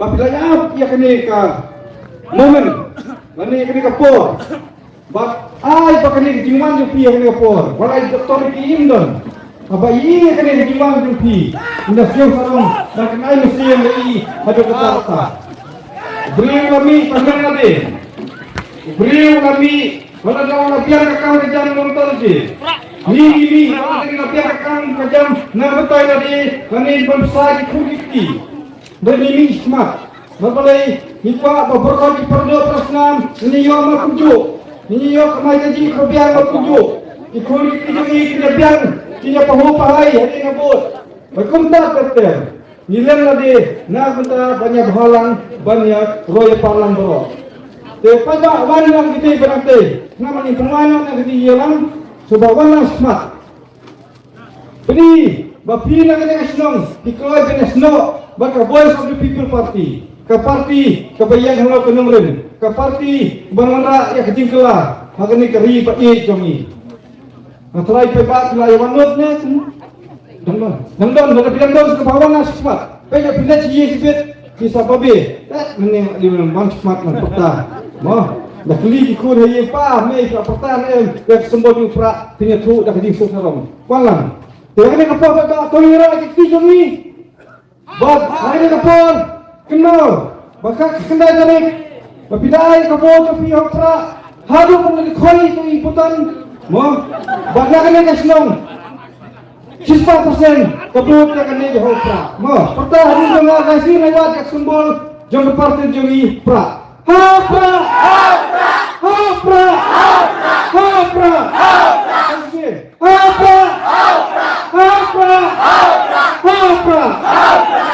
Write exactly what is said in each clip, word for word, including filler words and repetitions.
Ba phi la ïap ïa kane ka moment, lane ïa kane ka por. Ba ai ba kane ka jingwan jong phi ïa kane ka por. Ba la ai doctor ki im don. Ba ïa kane ka jingwan jong phi. Ynda siew sarong ba kan ai mesti ïa i haduh katta katta. Briew la mih pynban lade. Briew la mih ba la dang la biang ka kam ka jam long ton ji. Ni ni ni ba la dang la biang ka kam ka jam na batai lade. Lane ban sa ki khun ki kti. Ba ni ni smat. Ba balei ngi kwah ba baroh ki paralok parasnam ngi ïoh markumjuh. Ngi ïoh kamai kajih ka biang markumjuh. Ki khun ki kti jong ngi ki la biang, ki la pahuh pahai hadien ka vote. Ba kumta ter ter ngi lem lade na kumta ban ïa bhalang ban ïa roi ïa parlang baroh. Te paidbah wan lang kite ba nangte. Namar ngi pynwan lang na kite ïa lang. Shuwa wan lang smat. Phi ba phi na kane ka shnong phi kloi ban ïasnoh bad ka Voice of the People Party, ka party kaba ïeng halor ka nongrim, ka party ba wanrah ïa ka jingkylla ha kane ka ri ba ïeit jong ngi. Nga tharai paidbah phi la ïa wan lut ne? Dang don, dang don, lada phi dang don sa kaba wan na shismat. Peit ïa phi leit sha ïing shibit, phi sa babe. Eh, mynne adi mynne bang smat ngan pyrta. Mo, da kylli ki khun ha ïing, pa, mei, phi la pyrta ne em ïa ka symbol jong u prah? Phin ïathuh da ka jingsuk sarong. Wan lang. Te ha kane ka por ba ka tong ïa ki kti jong ngi. Bad ha kane ka por kynmaw ba ka khyndai tarik ba phi dei ka vote jong phi ha u prah. Haduh ba ngi khoi ïa u button. Mo, bad na kane ka shnong shispah percent ka vote ka kane ka ha u prah. Mo, pyrta haduh jong nga ka shisien nga wad ka symbol jong ka party jong ngi, prah. Ha u prah! Ha u prah! Ha u prah! Ha u prah! Ha u prah! Ha u prah!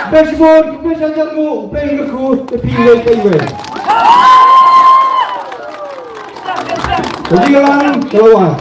Bad shibun, bad shibun, bad shibun, bad shibun. Ka jingïalang ka la wan.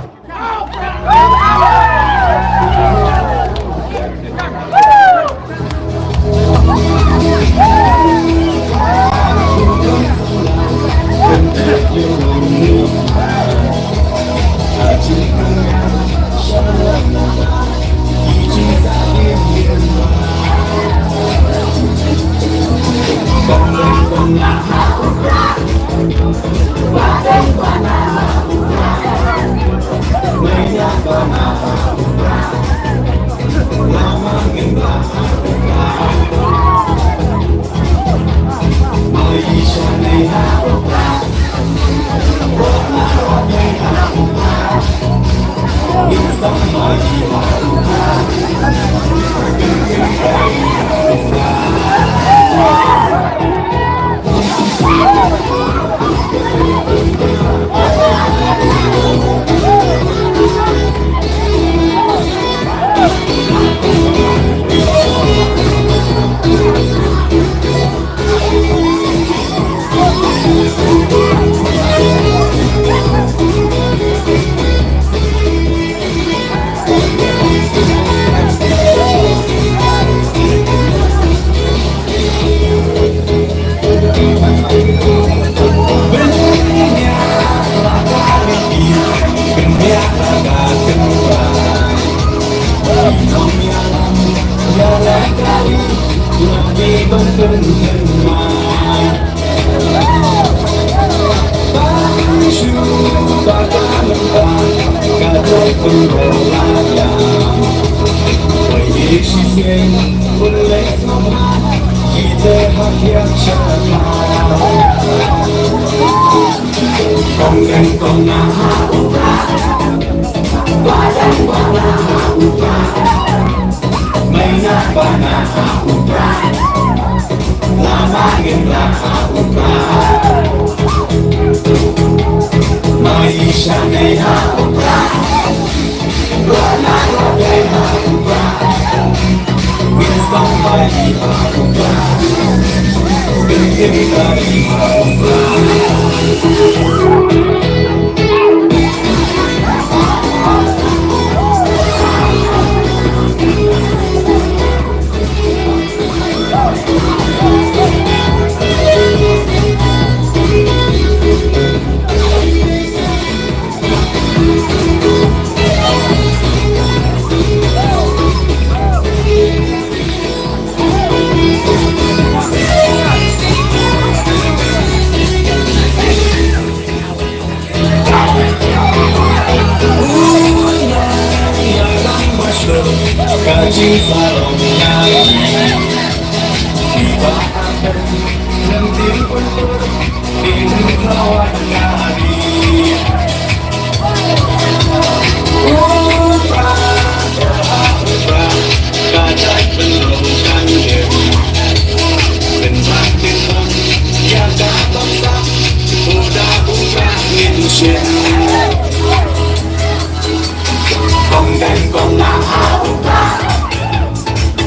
Kong deng kong nah ha u Prah,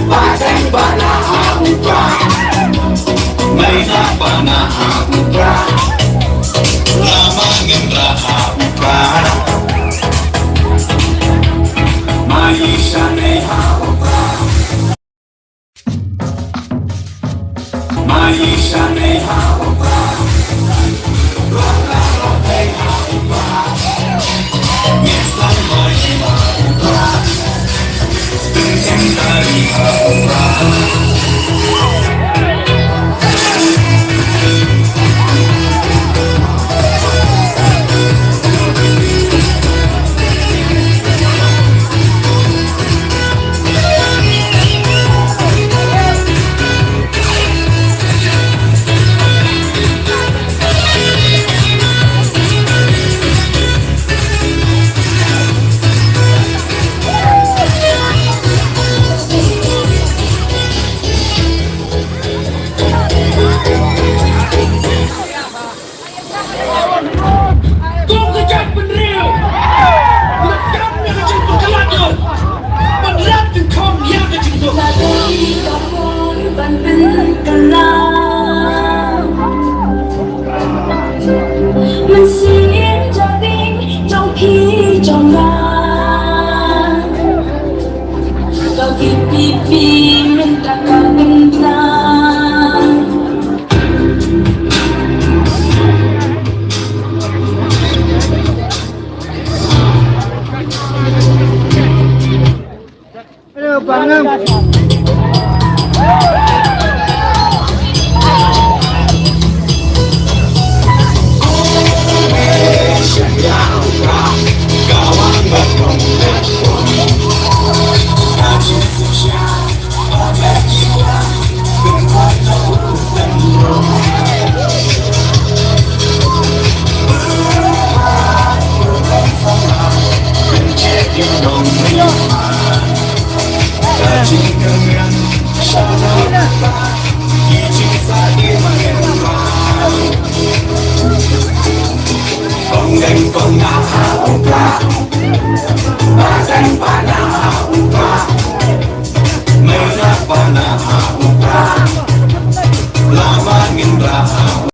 ba deng ba nah ha u Prah, mei nah ba nah ha u Prah, lama ngin rah ha u Prah, mei shane ha u Prah. Kong ka jaitbynriew, nga kam ïa ka jingpynkylla jong, ban rat jingkhong ïa ka jingduk. Ban pynkylla mynsiem jong phi jong nga. Ka V P P mynta ka bynta. Kong deng kong nah ha u Prah, ba deng ba nah ha u Prah, mei nah ba nah ha u Prah, lama ngin rah ha u